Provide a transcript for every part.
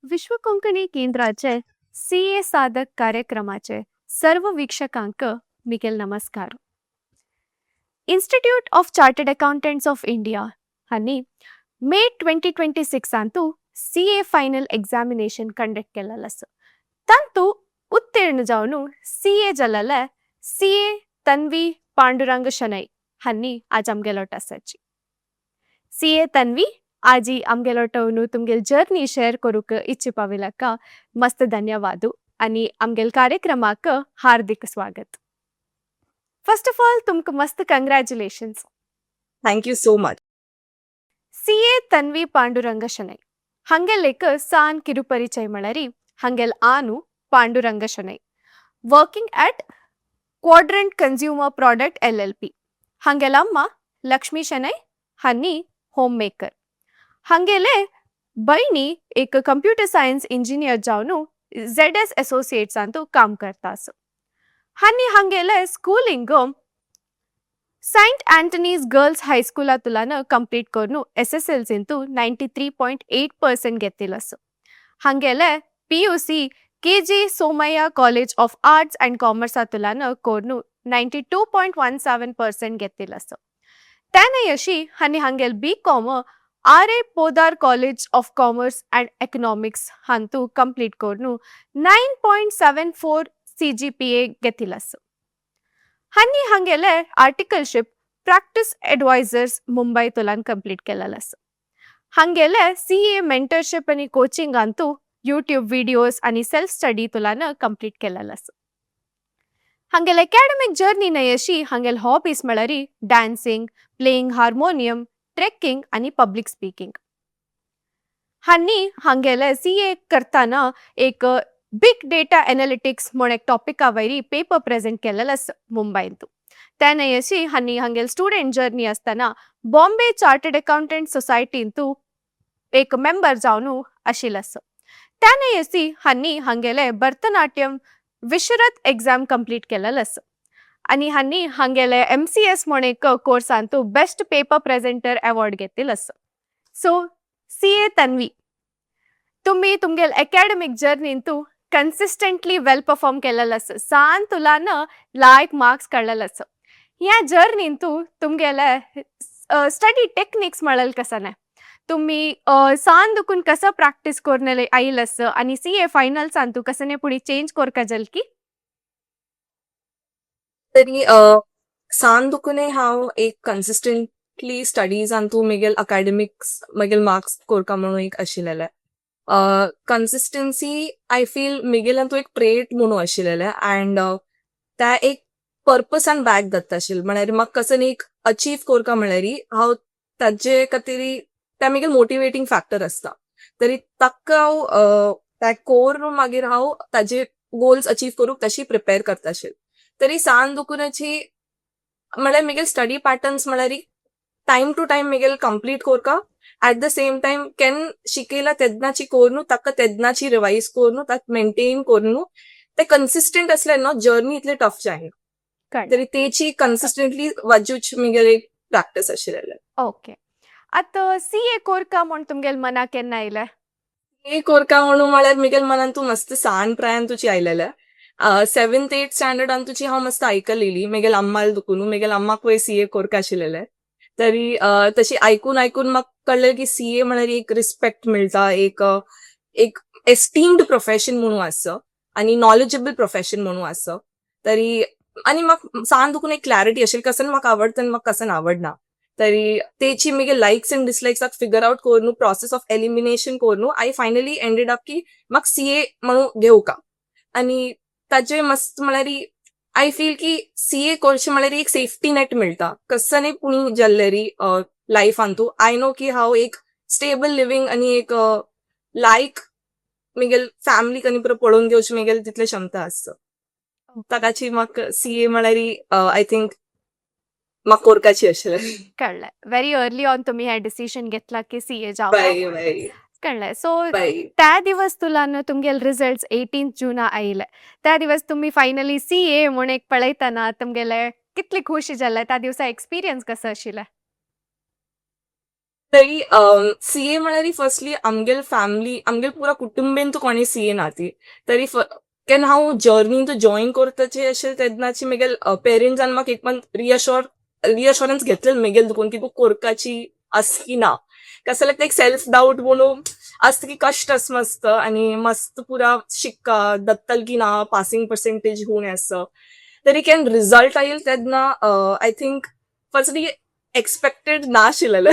विश्व कोंकणी केंद्राचे सी ए साधक कार्यक्रमाचे सर्व वीक्षकांक मिगेल नमस्कार. Institute of Chartered Accountants of India हांणी मे 2026 आंतू CA final examination conduct केलेलं आसा. तांतू उत्तीर्ण जावन सी ए जाल्ले सी ए तन्वी पांडुरंग शणै हांणी आज आमगेलोट आसाची. सी ए तन्वी, आजी आमगेलोटवनु तुमगेल जर्नी शेअर करूक इच्छिपाविलक मस्त ಧನ್ಯವಾದ आणि आमगेल कार्यक्रमाक हार्दिक स्वागत. फर्स्ट ऑफ ऑल, तुमक मस्त congratulations. Thank you so much. C A Tanvi Panduranga Shenoy ಹಂಗೆಲ್ಲೇಕ San ಕಿರುಪರಿಚಯ ಮಳರಿ ಹಂಗೆಲ್ ಆನು Pandurang Shenoy, working at Quadrant Consumer Product LLP. ಹಂಗೆಲಮ್ಮ ಲಕ್ಷ್ಮೀ ಶೆಣೈ ಹನ್ನಿ ಹೋಮ್ ಮೇಕರ್. ಹಂಗೆಲೆ ಬೈನಿ एक कंप्युटर सायन्स इंजिनियर जावन ZS असोसिएट्स अंतू काम करता आसा. हांनी हांगेले स्कूलिंग सैंट अँटनीज गर्ल्स हायस्कुलांतल्यान कंप्लीट करून एसएसएलसींतू 93.8% घेतिल्लो आसा. हांगेले PUC K J. Somaiya college of arts and कॉमर्सांतल्यान करून 92.17% घेतिल्लो आसा. त्याने अशी हांणी हांगेल B Com R A. Podar college of commerce and economics हांतू complete करून 9.74 CGPA घेतिल्लो आसा. हांणी हांगेले आर्टिकलशिप प्रॅक्टिस एडवायझर्स मुंबईतल्यान कंप्लीट केलेलो आसा. हांगेले सी ए मेंटरशिप आनी कोचिंग अंतू यूट्यूब विडियोज आनी सेल्फ स्टडी तुलान कंप्लीट केलेलो आसा. हांगेले अकॅडमिक जर्नी न्हय अशी हांगेल हॉबीज म्हळ्यार डान्सिंग, प्लेइंग हार्मोनियम, ट्रेकिंग आनी पब्लीक स्पिकींग. हांणी हांगेले सी ए करतना एक बिग डेटा एनालिटिक्स म्हूण एक टॉपिका वयरी पेपर प्रेझेंट केलेलो आसा मुंबयंतू. त्याने अशी हांणी हांगेल स्टुडंट जर्नी आसतना बॉम्बे चार्टर्ड अकाउंटंट सोसायटींतू एक मेंबर जावन आशिल्लो आसा. त्याने अशी हांणी हांगेले भरतनाट्यम विशरत एग्जाम कंप्लीट केलेलो आसा आनी हांणी हांगेले एमसीएस म्हूण एक कोर्सांतू बेस्ट पेपर प्रेझेंटर अवॉर्ड घेतिल्लो आसा. सो सी ए तन्वी, तुम्ही तुमगेल अकॅडमिक जर्नींतू कन्सिस्टंटली वेल परफॉर्म केलेलं आसा. सान तुलान लायक मार्क्स काडलेलो आसा. ह्या जर्नींतू तुमगेले स्टडी टेक्निक्स म्हळ्यार कसं तुम्ही सान दुखून कसं प्रॅक्टीस करून आयल आसा आनी सी ए फायनल्सांतू कसं पुढे चेंज कोरका जलकी? तरी सान दुखूनय हांव एक कन्सिस्टंटली स्टडीजांतू मेगेल अकॅडमिक्स, मेगेल मार्क्स कोरका म्हणून एक आशिल्लेले. कन्सिस्टन्सी I feel मेगेल्यान एक ट्रेट म्हणून आशिल्लेले अँड त्या एक पर्पसान बॅक जाता आशिल्लें. म्हळ्यार म्हाका कसं एक अचीव कोरका म्हळ्यार हांव ताजे खातीर त्या मेगेल मोटिवेटींग फॅक्टर आसता. तरी ताका हांव त्या कोर मागीर हांव ताजे गोल्स अचीव करूंक तशी प्रिपेर करता आशिल्लें. तरी सान दुखूनाची म्हळ्यार मेगेल स्टडी पॅटर्न्स म्हळ्यार टायम टू टायम मेगेल कंप्लीट कोरका, at the same time can शिकयला तेन्नाची कोरनू ताका तेन्नाची रिवायज कोरनू ताका मेंटेन कोरनू ते कन्सिस्टंट असले न्हू, जर्नी इतले टफ जायना. कळ्ळें. तरी तेची कन्सिस्टंटली वाजूच मेगेल एक प्रॅक्टीस आशिल्लें. ओके, आतां सी ए कोरका म्हूण तुमगेल मनाक केन्ना आयलें? ए कोरका म्हणून म्हळ्यार मेगेल मनान तूं मस्त सान प्रायान तुजी आयलेले. सेवन्थ एट स्टँडर्डान तुजी हांव मस्त आयकलेली मेगेल अम्माल दुखून. मेगेल अम्माक वय सी ए कोरका आशिल्लेले. तरी तशी आयकून आयकून म्हाका कळ्ळें की सी ए म्हळ्यार एक रिस्पेक्ट मेळटा, एक एक एस्टीम्ड प्रोफेशन म्हणून आसा आनी नॉलेजेबल प्रोफेशन म्हणून आसा. तरी आनी म्हाका सान दुखून एक क्लॅरिटी आशिल्ली कसन म्हाका आवडटा आनी म्हाका कसन आवडना. तरी तेची मेगे लायक्स एंड डिसलायक्साक फिगर आउट करून, प्रोसेस ऑफ एलिमिनेशन करून I finally ended up की म्हाका सी ए म्हणून घेवका. आनी ताजे मस्त म्हळ्यार I feel की सी ए करचें म्हळ्यार एक सेफ्टी नेट मेळटा कसने पुणी जाल्लेरी लायफान. तूं I know की हांव एक स्टेबल लिव्हींग आनी एक लायक मेगेल फॅमिलीक आनी पुरो पळोवन घेवची मेगेल तितले क्षमता आसा. ताकाची म्हाका सी ए म्हळ्यार I think म्हाका कोरकाची आशिल्लें. कळ्ळें. व्हेरी अर्ली ऑन तुम्ही हे डिसिजन घेतला की सी ए जावपा. बाय बाय. कळ्ळें. सो बाय. त्या दिवस तुला न्हू तुमगेले रिजल्ट्स 18 जूना आयले. त्या दिवस तुम्ही फायनली सी ए म्हूण एक पळयतना तुमगेले कितली खुशी जाले? त्या दिवसा एक्सपिरियन्स कसो आशिल्लें? तरी सीए म्हळ्यार फर्स्टली आमगेल फॅमिली, आमगेल पुरा कुटुंबेन तूं कोणी सीए ना ती. तरी केन्ना हांव जर्नी तूं जॉईन करताचे अशें तेन्नाची मेगेल पेरंट्सान म्हाका एक पण रियश्योरन्स घेतलें मेगेल दुकून की तूं कोरकाची आस की ना. कसं जाल्यार ते एक सेल्फ डावट म्हणून आसता की कश्ट आस मस्त आनी मस्त पुरा शिक्का दत्तल की ना, पासिंग पर्सेंटेज होऊन आसा. तरी केन्ना रिजल्ट आयल तेन्ना I think firstly expected ना आशिल्लें.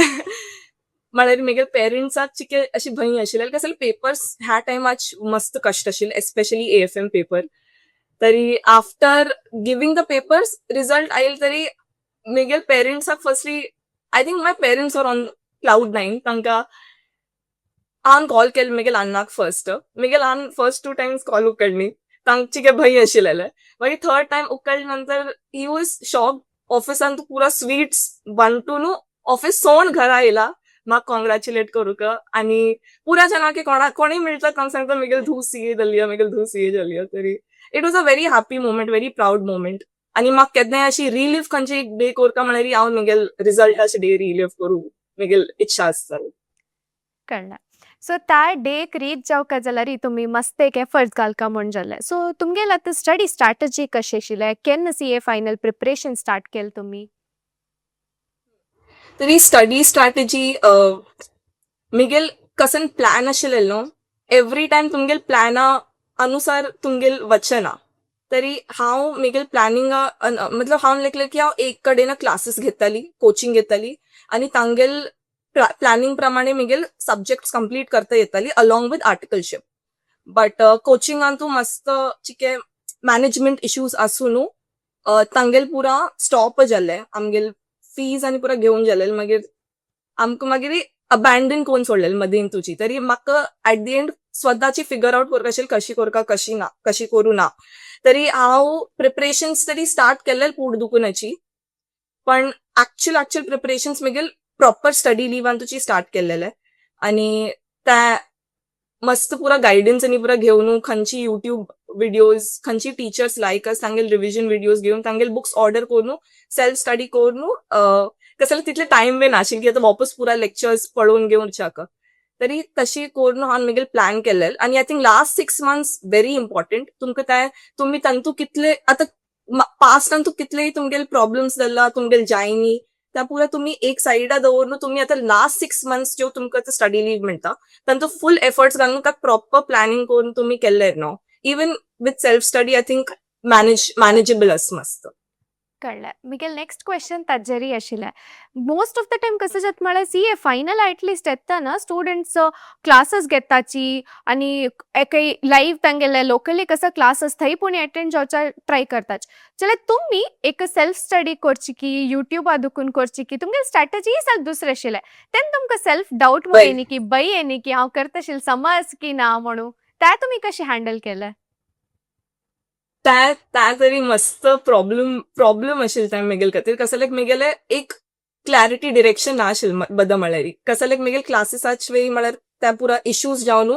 म्हळ्यार मेगेल पेरंट्साक चिके अशी भंय आशिल्लें, कसं पेपर्स ह्या टायमाच मस्त कश्ट आशिल्ले, एस्पेशली एएफएम पेपर. तरी after giving the papers result आयल तरी मेगेल पेरंट्साक firstly I think my parents are on cloud nine. तांकां हांवें कॉल केलो मेगेल अण्णाक फर्स्ट. मेगेल अण्ण फर्स्ट टू टायम्स कॉल उकडली, तांची काय भंय आशिल्लें. मागीर थर्ड टायम उकडले नंतर he was shock. ऑफिसान तूं पुरा स्वीट्स बांटून ऑफिस सोड घरा येयला म्हाका कॉंग्रॅच्युलेट करूंक. आनी पुरा जाणां की कोणा कोणूय मेळटा तांकां सांगता मेगेल धूव सीए जाली, मेगेल धूव सीए जाली. तरी it was a very happy moment, very proud moment. आनी म्हाका केन्नाय अशी रिलीव खंयची एक डे करता म्हळ्यार हांव मेगेल रिजल्टाचे डे रिलीव करूं मेगेल इच्छा आसता. कळ्ळें. सो त्या डेक रीच जावका जाल्यार तुमी मस्त एक एफर्ट्स घालका म्हूण जालें. सो तुमगेल आतां स्टडी स्ट्रॅटजी कशें आशिल्लें? केन्ना सीए फायनल प्रिपरेशन स्टार्ट केलें तुमी? तरी स्टडी स्ट्रॅटेजी मेगेल कसन प्लॅन आशिल्लें न्हू, एवरी टायम तुमगेल प्लॅना अनुसार तुमगेल वचना. तरी हांव मेगेल प्लॅनिंगा मतलब हांव लेखलें की हांव एक कडेन क्लासीस घेताली, कोचिंग घेताली आनी तांगेल प्लॅनिंग प्रमाणे मेगेल सब्जेक्ट्स कंप्लीट करता येताली अलॉंग विथ आर्टिकलशीप. बट कोचिंगान तूं मस्त चिके मॅनेजमेंट इश्यूज आसून न्हू, तांगेल पुरा स्टॉप जाल्ले. आमगेल फीज आनी पुरा घेवन जालेले. मागीर आमकां मागीर अबॅन्डन करून सोडलेले मदीं तुजी. तरी म्हाका एट the and स्वताची फिगर आउट करपा आशिल्लें, कशी करका, कशी ना, कशी करूं ना. तरी हांव प्रिपरेशन्स तरी स्टार्ट केल्ले पूड दुकुनाची, पण एक्चुअल एक्चुअल प्रिपरेशन्स मेगेल प्रॉपर स्टडी लिव्हान तुजी स्टार्ट केल्लेले. आनी त्या मस्त पुरा गायडन्स आनी पुरा घेवन खंयची युट्यूब विडियोज, खंयची टिचर्स लायक आस तांगेल रिविजन विडियोज घेवन, तांगेल बुक्स ऑर्डर करून सेल्फ स्टडी करून. कसं जाल्यार तितले टायम बी नाशिल्ले की आतां वापस पुरा लेक्चर्स पळोवन घेवच्याक. तरी तशी करून हांवें मागीर प्लॅन केल्ले. आनी I think last 6 months very important. तुमकां ते तुमी तांतू कितले आतां पास्टान तूं कितलेय तुमगेले प्रॉब्लम्स जाल्ला, तुमगेले जायनी, त्या पुरा तुमी एक सायडा दवरून तुमी आतां लास्ट 6 मंथ्स ज्यो तुमकां आतां स्टडी लीव मेळटा तांचो फूल एफर्ट्स घालून ताका प्रॉपर प्लॅनिंग करून तुमी केल्ले न्हू, even with self study I think manageable आसा मस्त. कळ्ळें. मिगेल नेक्स्ट क्वेश्चन ताजेरी आशिल्लें. मोस्ट ऑफ the time कसं जाता म्हळ्यार सीए फायनल एटलिस्ट येतना स्टुडंट्स क्लासेस घेताची आनी एकय लायव्ह तांगेले लोकली कसं क्लास थंय पूण एटेंड जावच्या ट्राय करतात. जाल्यार तुमी एक सेल्फ स्टडी करची की युट्यूबा दुकून करची की तुमगे स्ट्रॅटजी सारक दुसरें आशिल्लें, तेन्ना तुमकां सेल्फ डावट म्हणून येयनी की भंय येयनी की हांव करता आशिल्लें समज की ना म्हणून, ते तुमी कशें हँडल केलें? त्या त्या तरी मस्त प्रॉब्लम आशिल्लें त्या मेगेल खातीर. कसं लायक मेगेले एक क्लॅरिटी डिरेक्शन ना आशिल्लें बद म्हळ्यार. कसं लायक मेगेल क्लासीसाच वेळी म्हळ्यार त्या पुरा इश्यूज जावन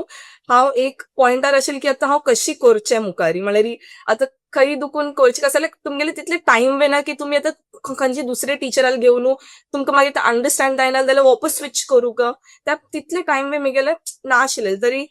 हांव एक पॉयंटार आशिल्लें की आतां हांव कशी करचें मुखारी. म्हळ्यार आतां खंय दुकून करचें, कसं लायक तुमगेले तितले टायम वेना की तुमी आतां खंयची दुसरे टिचराक घेवन तुमकां मागीर ते अंडरस्टँड जायना जाल्यार वापस स्विच करूंक त्या तितले टायम वे मेगेले ना आशिल्ले. तरी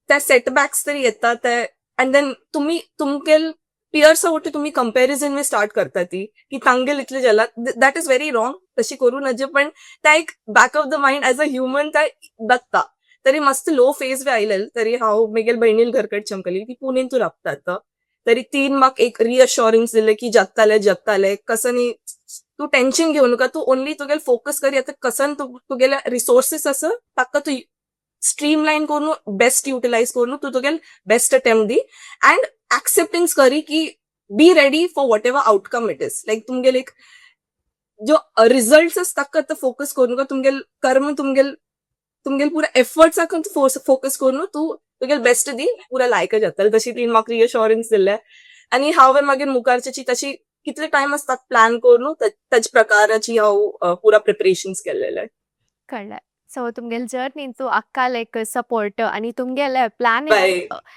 त्या सेटबॅक्स तरी येता ते अँड then तुमी तुमगेल पियर्सा वटेन तुमी कंपॅरिझन स्टार्ट करता ती की तांगेल इतले जाला. That is very wrong, तशी करूं नजे, पण त्या एक back of the mind as a human त्या दत्ता. तरी मस्त लो फेज बी आयलेल. तरी हांव मेगेल भयणील घरकड चमकली, ती पुणेन तूं राबता आतां. तरी तीन म्हाका एक रिअश्योरन्स दिलें की जाताले जाताले, कसं न्ही, तूं टेन्शन घेवं नाका, तूं ओनली तुगेले फोकस करी आतां कसन तूं तुगेले रिसोर्सीस आसा ताका तूं स्ट्रीमलायन करून बेस्ट युटिलायज करून तूं तुगेले best attempt the and acceptance करी की be ready for whatever outcome it is. Like तुमगेले एक जो रिझल्ट्स आसा ताका आतां फोकस करूं नाका, तुमगेल कर्म, तुमगेल तुमगेल पुरा एफर्ट्साक फोकस करून तूं तुगेल बेस्ट दी, पुरा लायक जातले. तशी तीन म्हाका रिअश्योरन्स दिल्ले आनी हांवें मागीर मुखारची तशी कितले टायम आसता प्लॅन करून ताचे प्रकाराची हांव पुरा प्रिपरेशन्स केल्लेले. कळ्ळें. सो तुमगेले जर्नीन तूं अक्काल एक सपोर्ट आनी तुमगेले प्लॅन बाय.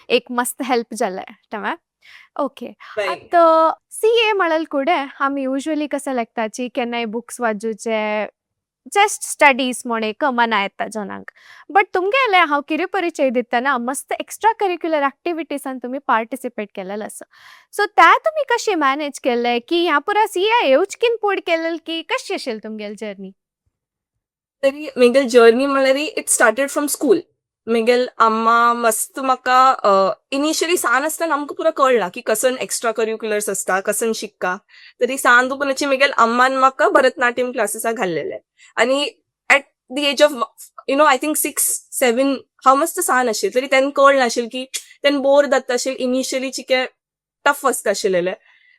एक मस्त हेल्प जालें तमें. ओके. बाय. आतां सीए म्हणल कुडे आमी युजुअली कसं लागताची केन्नाय बुक्स वाचूचे. जस्ट स्टडीज म्हण एक मना येता जनांक, बट तुमगेले हांव कितें परिचय दितना मस्त एक्स्ट्रा करिक्युलर एक्टिविटीसान तुमी पार्टिसिपेट केलेले आसा. सो त्या तुमी कशें मॅनेज केले की ह्या पुरा सीए येवचकीन पुड केलेल की कशी आशिल्ली तुमगेली जर्नी? तरी म्हगेली जर्नी म्हळ्यार it started from school. म्हगेल अम्मा मस्त म्हाका इनिशियली सान आसतना आमकां पुरा कळना की कसन एक्स्ट्रा करिक्युलर्स आसता, कसन शिक्का. तरी सान दुकूनाची म्हगेल अम्मान म्हाका भरतनाट्यम क्लासीसाक घाल्लेले आनी at the age of I think 6-7 हांव मस्त सान आशिल्लें, तरी तेन्ना कळ नाशिल्लें की तेन्ना बोर जाता आशिल्लें. इनिशियली चिके टफ आसता आशिल्लें.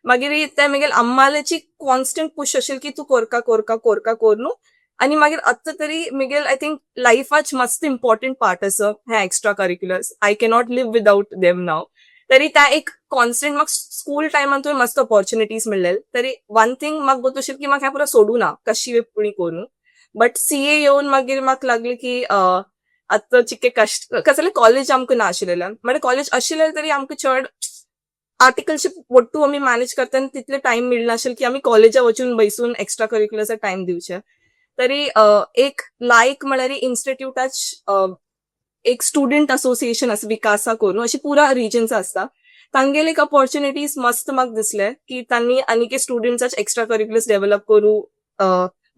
मागीर ते म्हगेल अम्माल्याची कॉन्स्टंट पुश आशिल्ली की तूं कोरका, कोरका, कोरका कोर न्हू. आनी मागीर आत्तां तरी म्हगेल I think लायफाच मस्त इम्पॉर्टंट पार्ट आसा हे extra curriculars. I cannot live without them नाव. तरी त्या एक कॉन्स्टंट म्हाका स्कूल टायमान मस्त ऑपॉर्च्युनिटीज मेळ्ळेले. तरी वन थिंग म्हाका गोत आशिल्लें की म्हाका हें पुरा सोडूं ना कशी पुणी करून. बट सीए येवन मागीर म्हाका लागलें की आतां चिके कश्ट, कसले कॉलेज आमकां ना आशिल्लें. म्हळ्यार कॉलेज आशिल्लें तरी आमकां चड आर्टिकलशिप वट्टू आमी मॅनेज करतना तितले टायम मेळनाशिल्लें की आमी कॉलेजा वचून बैसून एक्स्ट्रा करिक्युलर्साक टायम दिवचे. तरी एक लायक म्हळ्यार इन्स्टिट्यूटाच एक स्टुडंट असोसिएशन आसा विकासा करून, अशी पुरा रिजन्स आसता. तांगेले एक ऑपॉर्च्युनिटीज मस्त म्हाका दिसले की तांणी आनीक स्टुडंट्साच एक्स्ट्रा करिक्युलर्स डेव्हलप करू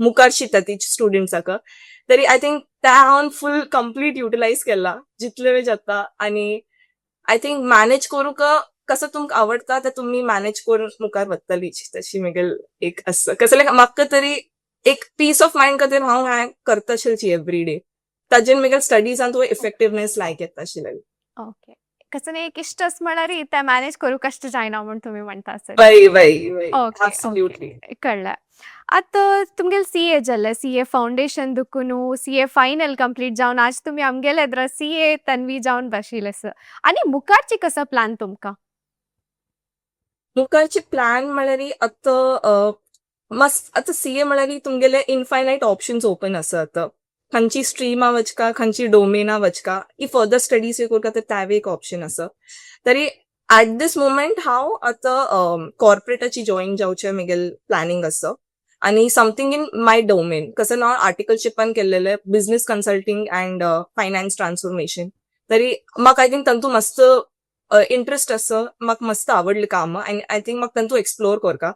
मुखार शिकता ती स्टुडंट्साक. तरी I think त्या हांव फूल कंप्लीट युटिलायज केला जितले वेळ जाता. आनी I think manage करूंक कसो तुमकां आवडटा तें तुमी मॅनेज करून मुखार वतली, तशी म्हगेल एक आसा. कसले म्हाका तरी एक पीस ऑफ मायंड खातीर हांव हें करता आशिल्ली एवरी डे. ताजेर म्हगेल स्टडीजान तुवें इफेक्टिवनेस लायक येता आशिल्ली. ओके, कसं एक इश्ट म्हळ्यार ते मॅनेज करूं कश्ट जायना म्हूण तुमी म्हणटा आसत. वय वय वय. ओके. ऍब्सोल्युटली. कळ्ळें. आतां तुमगेले सीए जाल्लें, सीए फावंडेशन दुखून सीए फायनल कंप्लीट जावन आज तुमी आमगेले एदरा सीए तन्वी जावन बशिल्ले आसा. आनी मुखारची कसो प्लॅन तुमकां? मुखारचे प्लॅन म्हळ्यार आतां मस्त आतां सीए म्हळ्यार तुमगेले इनफायनायट ऑप्शन्स ओपन आसा. आतां खंयची स्ट्रीमा वचका, खंयची डोमेना वचका की फर्दर स्टडीज करता तर त्यावे एक ऑप्शन आसा. तरी ऍट this moment हांव आतां कॉर्पोरेटाची जॉईन जावचें म्हगेल प्लॅनिंग आसा आनी समथींग इन my domain. कसं हांव आर्टिकलशिपान केल्लेलें business consulting and finance transformation. तरी म्हाका I think तांतू मस्त इंट्रस्ट आसा, म्हाका मस्त आवडलें काम आनी I think म्हाका तांतू एक्सप्लोर करका.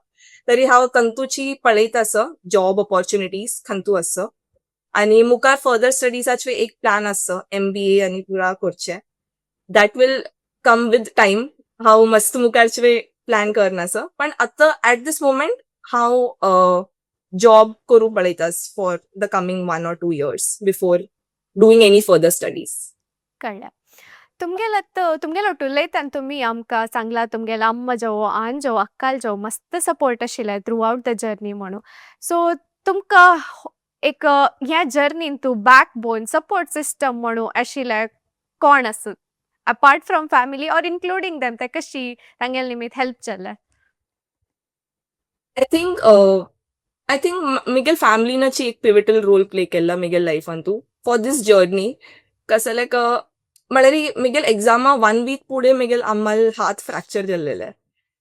तरी हांव तंतूची पळयत आसा जॉब ऑपॉर्च्युनिटीज खंतू आसा. आनी मुखार फर्दर स्टडीजाचे एक प्लॅन आसा, एमबीए आनी पुरा करचें. That will come with time. हांव मस्त मुखारचे प्लॅन करना, पण आतां ऍट this moment हांव जॉब करूं पळयता for the coming 1 or 2 years before doing any further studies. कळ्ळें. तुमगेल आतां तुमगेलो उलयताना तुमी आमकां सांगला तुमगेलो अम्मा जावो, आन जावो, अक्काल जावो मस्त सपोर्ट आशिल्ले थ्रू आउट the journey म्हणून. सो तुमकां एक ह्या जर्नीन तूं बॅक बोन सपोर्ट सिस्टम म्हणून आशिल्ले कोण आसत, apart from family or including them, ते कशी तांगेले निमित्त हेल्प जालें? I think म्हगेल फॅमिलीनाची एक पिविटल रोल प्ले केल्ला म्हगेल लायफान तूं फॉर दीस जर्नी. कसं लायक म्हळ्यार म्हगेल एग्जामा वन वीक फुडें म्हगेल अम्माल हात फ्रॅक्चर जाल्लेले.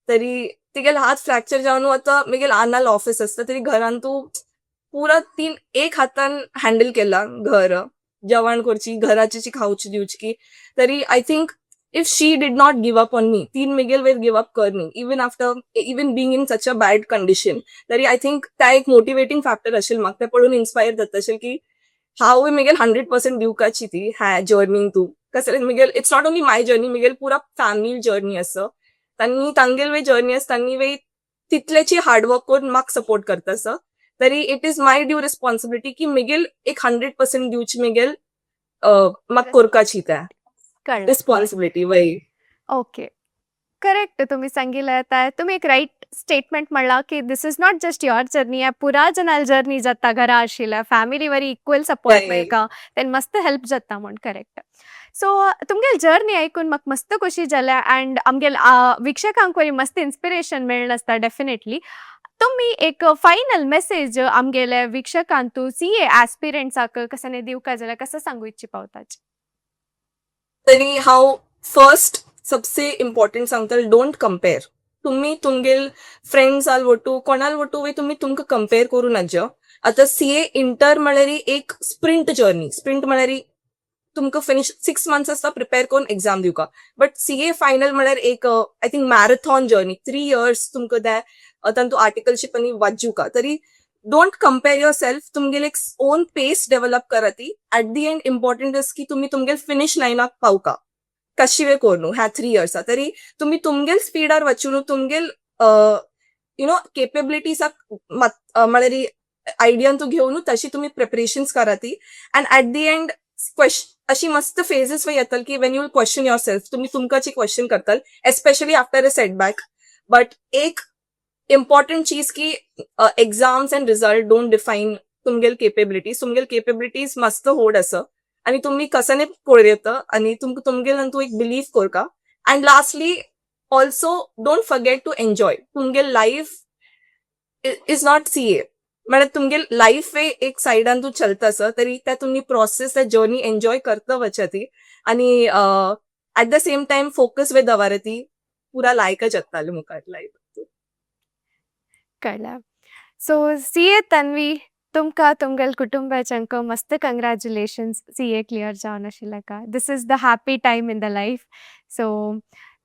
तरी तिगेल हात फ्रॅक्चर जावन आतां म्हगेल आनाल ऑफिस आसता, तरी घरान तूं पुरा तीन एक हातान हँडल केला घर, जेवण करची, घराची खावची दिवची की. तरी I think if she did not give up on me, तीन म्हगेल वयर गिव अप कर न्ही even after even being in such a bad condition, तरी I think त्या एक मोटिवेटिंग फॅक्टर आशिल्लो. म्हाका तें पळोवन इन्स्पायर जाता अशें की हांवूय म्हगेल 100% दिवकाची ती ह्या जर्नीन तूं. कसं म्हगेल it's not only my journey, म्हगेल पुरा फॅमिली जर्नी आसा. तांणी तांगेल वे जर्नी आसा, तांणी वे तितल्याची हार्डवर्क करून म्हाका सपोर्ट करता आसा. तरी it is my due responsibility की म्हगेल एक 100% दिवची म्हगेल म्हाका करपाची त्या कळ्ळें. रिस्पॉन्सिबिलिटी वय. Okay, correct. तुम्ही सांगितलं आता तुम्ही एक राईट स्टेटमेंट म्हणला की this is not just your journey, पुरा जनाल जर्नी जाता. घरा आशिल्ल्या फॅमिली वरी इक्वल सपोर्ट मेळका, तेन मस्त हेल्प जाता म्हूण. करेक्ट. सो तुमगेल जर्नी आयकून म्हाका मस्त खोशी जाल्या अँड आमगेल वीक्षकांक वरी मस्त इन्स्पिरेशन मेळ्ळें आसता डेफिनेटली. तुम्ही एक फायनल मेसेज आमगेले वीक्षकांतू सीए ऍस्पिरंट्साक कसाने दिवका जाल्यार कसं सांगू इच्छी पावताची? तरी हांव फर्स्ट सबसे इम्पॉर्टंट सांगतले, don't compare. तुम्ही तुमगेल फ्रेंड्साल वटू कोणाल वटू वे तुमी तुमकां कंपेर करूं नाज्य. आतां सीए इंटर म्हळ्यार एक स्प्रिंट जर्नी. स्प्रिंट म्हळ्यार तुमकां फिनिश 6 मंथ्स आसता प्रिपेर करून एक्झाम दिवका, बट सीए फायनल म्हळ्यार एक, I think, marathon journey. 3 years तुमकां ते तांतू आर्टिकलशीप आनी वाचुका. तरी don't compare your self. तुमगेले एक ओन पेस डेव्हलप करा ती. At the end, important is की तुमी तुमगेल फिनिश लायनाक पावका कशी करून ह्या 3 इयर्सा. तरी तुमी तुमगेल स्पिडार वचून तुमगेल you know केपेबिलिटीजाक म्हळ्यार आयडियान तूं घेवन तशी तुमी प्रिपरेशन्स करा ती. And at the end अशी मस्त फेजेस येतल की when you question your self, तुमी तुमकांची क्वेश्चन करताल, especially after a setback. But एक इम्पॉर्टंट चीज की exams and result don't define तुमगेल capabilities. तुमगेल capabilities मस्त होड आसा आणि तुम्ही कसाने कोयर येतं आणि तुमकां तुमगेल तूं एक बिलीव करका. And lastly, also don't forget to enjoy. तुमगेल लायफ is not CA, म्हळ्यार तुमगेल लायफ एक सायडान तूं चलता आसा, तरी त्या तुमी प्रोसेस, त्या जर्नी एन्जॉय करता वचती आणि at the same time focus वे दवरती. पुरा लायकच जाताले मुखार लायफ. कळ्ळें. सो सीए तन्वी, तुमकां तुमगेल कुटुंबाच्यांक मस्त कंग्रॅच्युलेशन्स सीए क्लियर जावन आशिल्लेका. This is the happy time in the life. So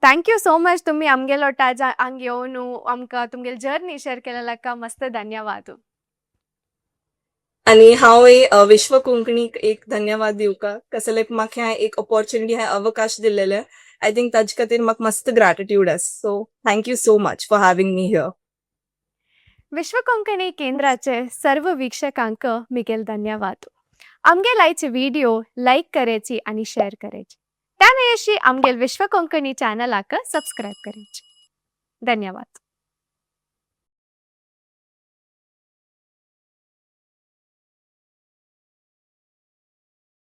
thank you so much. तुमी आमगेलो ओटा हांग येवन आमकां तुमगेल जर्नी शेअर केलेल्याका मस्त धन्यवाद. आणि हांव विश्व कोंकणीक एक धन्यवाद दिवका, कसले म्हाका हें एक ऑपॉर्च्युनिटी, हें अवकाश दिल्लेले. I think ताजे खातीर म्हाका मस्त ग्रॅटिट्यूड आसा. So thank you so much for having me here. विश्व कोंकणी केंद्राचे सर्व वीक्षकांक मिगेल धन्यवाद. आमगेल आयचे व्हिडिओ लाईक करायची आणि शेअर करायची. त्याने अशी आमगेल विश्व कोंकणी चॅनलाक सबस्क्राईब करायची. धन्यवाद.